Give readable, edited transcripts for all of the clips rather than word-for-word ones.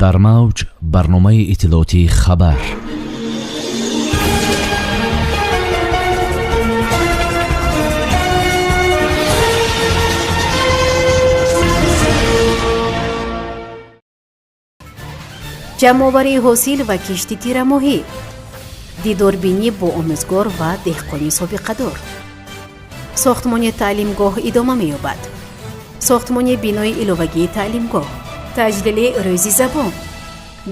Дар мавҷ барномаи иттилоотии «Хабар». Ҷамъоварии ҳосил ва кишти тирамоҳӣ, дидорбинӣ бо омӯзгор ва деҳқони собиқадор, сохтмони таълимгоҳ идома меёбад, сохтмони бинои иловагии таълимгоҳ, таҷлили рӯзи забон.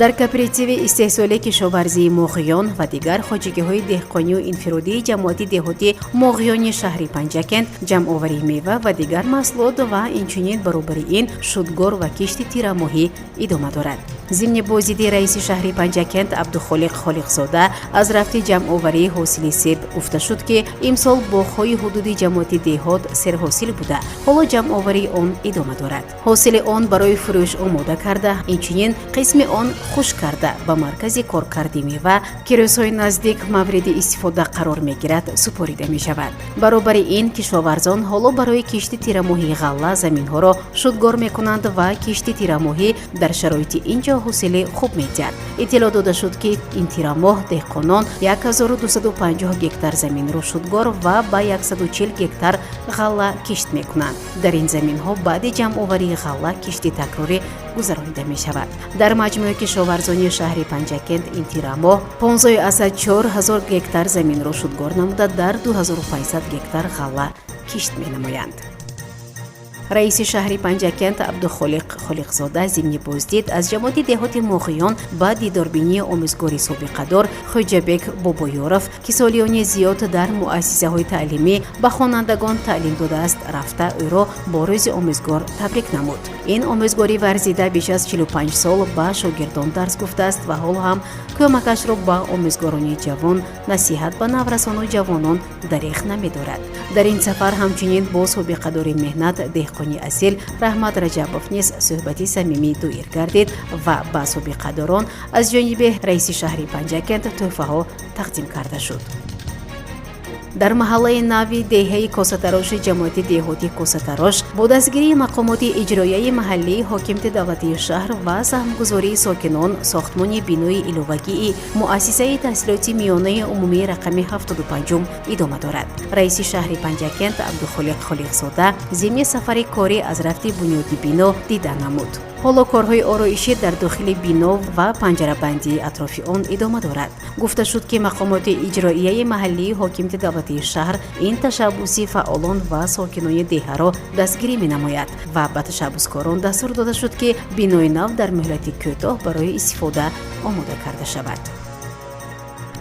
Дар кооперативи истеҳсоли кишоварзии Моғиён ва дигар хоҷагиҳои деҳқонию инфиродии ҷамоати деҳоти Моғиёни шаҳри Панҷакент ҷамъоварии мева ва дигар маҳсулот ва инчунин баробари ин шудгор ва кишти тирамоҳӣ идома дорад. Зимни боздиди раиси шаҳри Панҷакент Абдухолиқ Холиқзода аз рафти ҷамъоварии ҳосили себ гуфта шуд, ки имсол боғҳои ҳудуди ҷамоати деҳот серҳосил буда, ҳоло ҷамъоварии он идома дорад. Ҳосили он барои фурӯш омода карда, инчунин қисми он хушк карда ба маркази коркарди мева, ки рӯзҳои наздик мавриди истифода қарор мегирад, супорида мешавад. Баробари ин кишоварзон ҳоло барои кишти тирамоҳии ғалла заминҳоро шудгор мекунанд ва кишти тирамоҳӣ дар шароити ин ҷо ҳосили хуб медиҳад. Иттилоъ дода шуд, ки ин тирамоҳ деҳқонон 1250 гектар заминро шудгор ва ба 140 гектар ғалла кишт мекунанд. Дар ин заминҳо баъди ҷамъоварии ғалла кишти такрорӣ гузаронида мешавад. Дар маҷмӯи кишоварзони шаҳри Панҷакент ин тирамоҳ 15,4 ҳазор гектар заминро шудгор намуда, дар 2500 гектар ғалла кишт менамоянд. Раиси шаҳри Панҷакент Абдухолиқ Холиқзода зимни боздид аз ҷамоати деҳоти Моғиён ба дидорбинии омӯзгори собиқадор Хоҷабек Бобоёров, ки солиёни зиёд дар муассисаҳои таълимӣ ба хонандагон таълим додааст, рафта ӯро бо рӯзи омӯзгор табрик намуд. Ин омӯзгори варзида беш аз 45 сол ба шогирдон дарс гуфтааст ва ҳоло ҳам кӯмакашро ба омӯзгорони ҷавон, насиҳат ба наврасону ҷавонон дареғ намедорад. Дар ин сафар ҳамчунин бо собиқадори меҳнат, деҳқони асил Раҳмат Раҷабов низ суҳбати самимӣ доир гардид ва ба собиқадорон аз ҷониби раиси шаҳри Панҷакент тӯҳфаҳо тақдим карда шуд. Дар маҳаллаи нави деҳаи Косатароши ҷамоати деҳоти Косатарош бо дастгирии мақомоти иҷроияи маҳаллии ҳокимияти давлатии шаҳр ва саҳмгузории сокинон сохтмони бинои иловагии муассисаи таҳсилоти миёнаи умумии рақами 75 идома дорад. Раиси шаҳри Панҷакент Абдухолиқ Холиқзода зимни сафари корӣ аз рафти бунёди бино дида намуд. Ҳоло корҳои ороишӣ дар дохили бино ва панҷарабандии атрофи он идома дорад. Гуфта шуд, ки мақомоти иҷроияи маҳаллии ҳокимияти давлатии шаҳр ин ташаббуси фаъолон ва сокинони деҳаро дастгирӣ менамояд ва ба ташаббускорон дастур дода шуд, ки бинои нав дар муҳлати кӯтоҳ барои истифода омода карда шавад.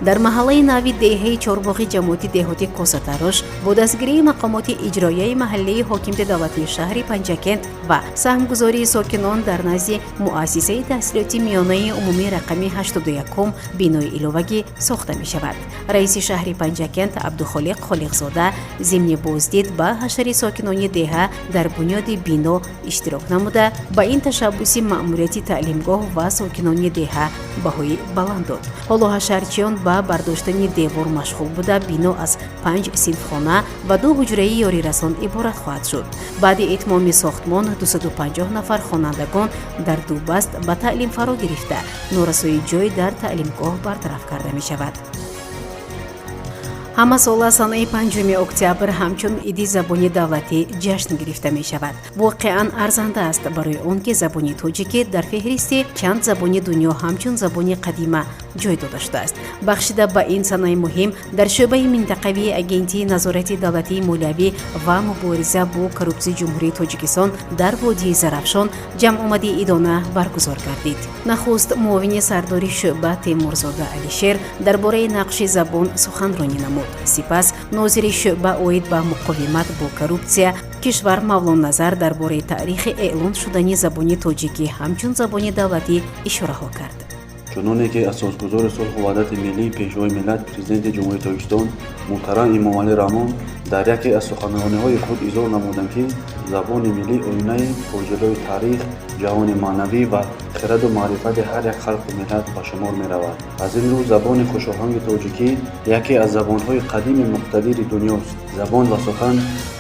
Дар маҳаллаи нави деҳаи Чорбоғи ҷамоати деҳоти Косатарош бо дастгирии мақомоти иҷроияи маҳаллии ҳокимияти давлатии шаҳри Панҷакент ва саҳмгузории сокинон дар назди муассисаи таҳсилоти миёнаи умумии рақами 81 бинои иловагӣ сохта мешавад. Раиси шаҳри Панҷакент Абдухолиқ Холиқзода зимни боздид ба ҳашари сокинони деҳа дар бунёди бино иштирок намуда, ба ин ташаббуси маъмурияти таълимгоҳ ва сокинони деҳа баҳои баланд дод. Ҳоло ҳашарчиён ба бардоштани девор машғул буда, бино аз 5 синфхона ва 2 ҳуҷраи ёрирасон иборат хоҳад шуд. Баъди итмоми сохтмон 250 нафар хонандагон дар ду баст ба таълим фаро гирифта, норасоии ҷой дар таълимгоҳ бартараф карда мешавад. Ҳамасола санаи 5 октябр ҳамчун иди забони давлатӣ ҷашн гирифта мешавад. Воқеан арзанда аст барои он ки забони тоҷикӣ дар феҳристи чанд забони дунё ҳамчун забони қадима ҷой дода шудааст. Бахшида ба ин санаи муҳим дар шӯъбаи минтақавии Агентии назорати давлатии молиявӣ ва мубориза бо коррупсияи Ҷумҳурии Тоҷикистон дар водии Зарафшон ҷамъомади идона баргузор гардид. Нахуст муовини сардори шӯъба Темурзода Алишер дар бораи нақши забон суханронӣ намуд. Сипас нозири шӯъба оид ба муқовимат бо коррупсия кишвар Мавлонназар дар бораи таърихи эълон шудани забони тоҷикӣ ҳамчун забони давлатӣ ишораҳо кард. Чуноне ки асосгузори сулҳу ваҳдати миллӣ, Пешвои миллат, Президенти Ҷумҳурии Тоҷикистон муҳтарам Эмомалӣ Раҳмон Дар яке аз суханрониҳои худ изҳор намуданд, ки забони миллӣ оинаи пурҷилои таърих, ҷаҳони маънавӣ ва хираду маърифати ҳар як халқу миллат ба шумор меравад. Аз ин рӯ, забони хушоҳанги тоҷикӣ яке аз забонҳои қадими муқтадири дунёст. Забон ва сухан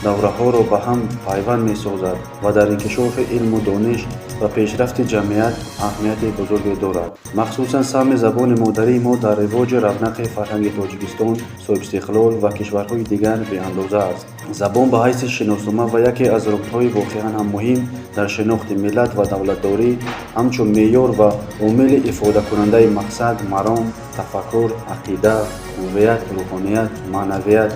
давраҳоро ба ҳам пайванд месозад ва дар инкишофи илму дониш ва пешрафти ҷамъият аҳамияти бузурге дорад. Махсусан саҳми забони модарии мо дар ривоҷу равнақи фарҳанги Тоҷикистон, соҳибистиқлол ва кишварҳои дигар беандоза аст. Забон ба ҳайси шиноснома ва яке аз рукнҳои воқеан ҳам муҳим дар шинохти миллат ва давлатдорӣ, ҳамчун меъёр ва омили ифодакунандаи мақсад, маром, тафаккур, ақида, ҳуввият, рӯҳоният, маънавият,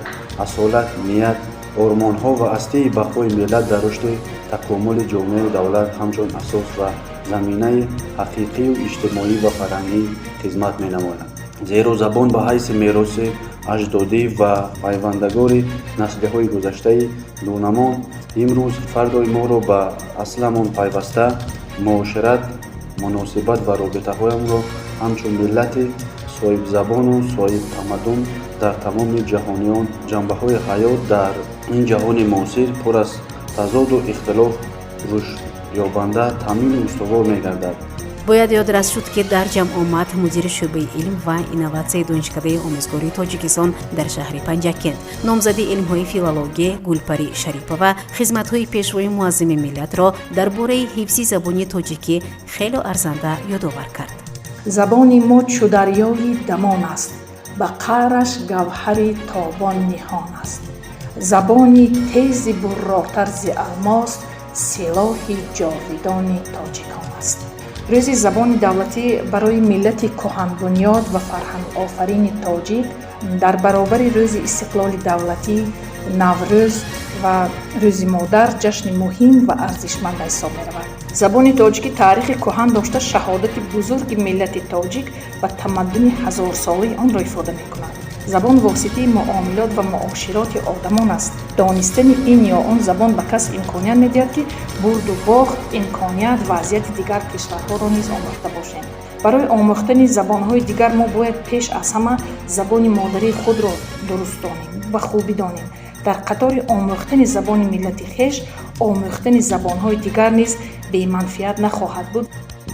асолат, ният, ормонҳо ва ҳастии бақои миллат дар рушди такомули ҷомеаю давлат, ҳамчун асос ва заминаи ҳақиқию иҷтимоӣ ва фарҳангӣ хизмат менамояд. Зеро забон ба ҳайси мероси аҷдодӣ ва пайвандагори наслиҳои гузаштаи дурнамон имрӯз фардои моро ба асламон пайваста, муошират, муносибат ва робитаҳоямонро ҳамчун миллати соҳибзабону соҳибтамаддун дар тамоми ҷаҳониён, ҷанбаҳои ҳаёт дар ин ҷаҳони муосир, пур аз тазоду ихтилоф, рушдёбанда, таъмину устувор мегардад. Бояд ёдрас шуд, ки дар ҷамъомад мудири шӯъбаи илм ва инноватсияи Донишкадаи омӯзгории Тоҷикистон дар шаҳри Панҷакент, номзади илмҳои филология Гулпарӣ Шарипова хизматҳои Пешвои муаззами миллатро дар бораи ҳифзи забони тоҷикӣ хело арзанда ёдовар кард. Забони мо чу дарёи дамон аст, ба қаъраш гавҳари тобон ниҳон аст. Забони тези бурротар зи алмос силоҳи ҷовидони тоҷикон аст. Рӯзи забони давлатӣ барои миллати кӯҳанбунёд ва фарҳангофарини тоҷик дар баробари Рӯзи истиқлоли давлатӣ, Наврӯз ва Рӯзи модар ҷашни муҳим ва арзишманд ба ҳисоб меравад. Забони тоҷикӣ таърихи кӯҳан дошта, шаҳодати бузурги миллати тоҷик ва тамаддуни ҳазорсолаи онро ифода мекунад. Забон воситаи муомилот ва муошироти одамон аст. Донистани ин ё он забон ба кас имконият медиҳад, ки бурду бохт, имконият, вазъияти дигар кишварҳоро низ омӯхта бошем. Барои омӯхтани забонҳои дигар мо бояд пеш аз ҳама забони модарии худро дуруст донем ва хубӣ донем. Дар қатори омӯхтани забони миллати хеш омӯхтани забонҳои дигар низ беманфиат нахоҳад буд.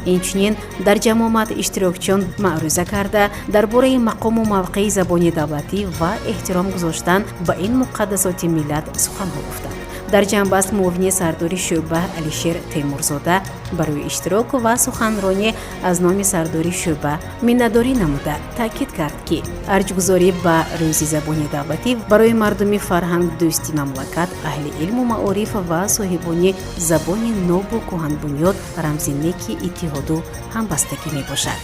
Инчунин дар ҷамъомад иштирокчиён маъруза карда, дар бораи мақому мавқеи забони давлатӣ ва эҳтиром гузоштан ба ин муқаддасоти миллат суханҳо гуфтанд. Дар ҷамъбаст муовини сардори шӯъба Алишер Темурзода барои иштирок ва суханронӣ аз номи сардори шӯъба миннатдорӣ намуда, таъкид кард, ки арҷгузорӣ ба Рӯзи забони давлатӣ барои мардуми фарҳангдӯсти мамлакат, аҳли илму маориф ва соҳибони забони нобу кӯҳанбунёд рамзи неки иттиҳоду ҳамбастагӣ мебошад.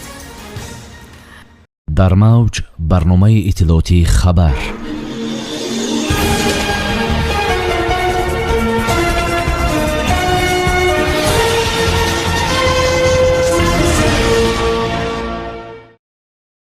Дар мавҷ барномаи иттилоотии «Хабар».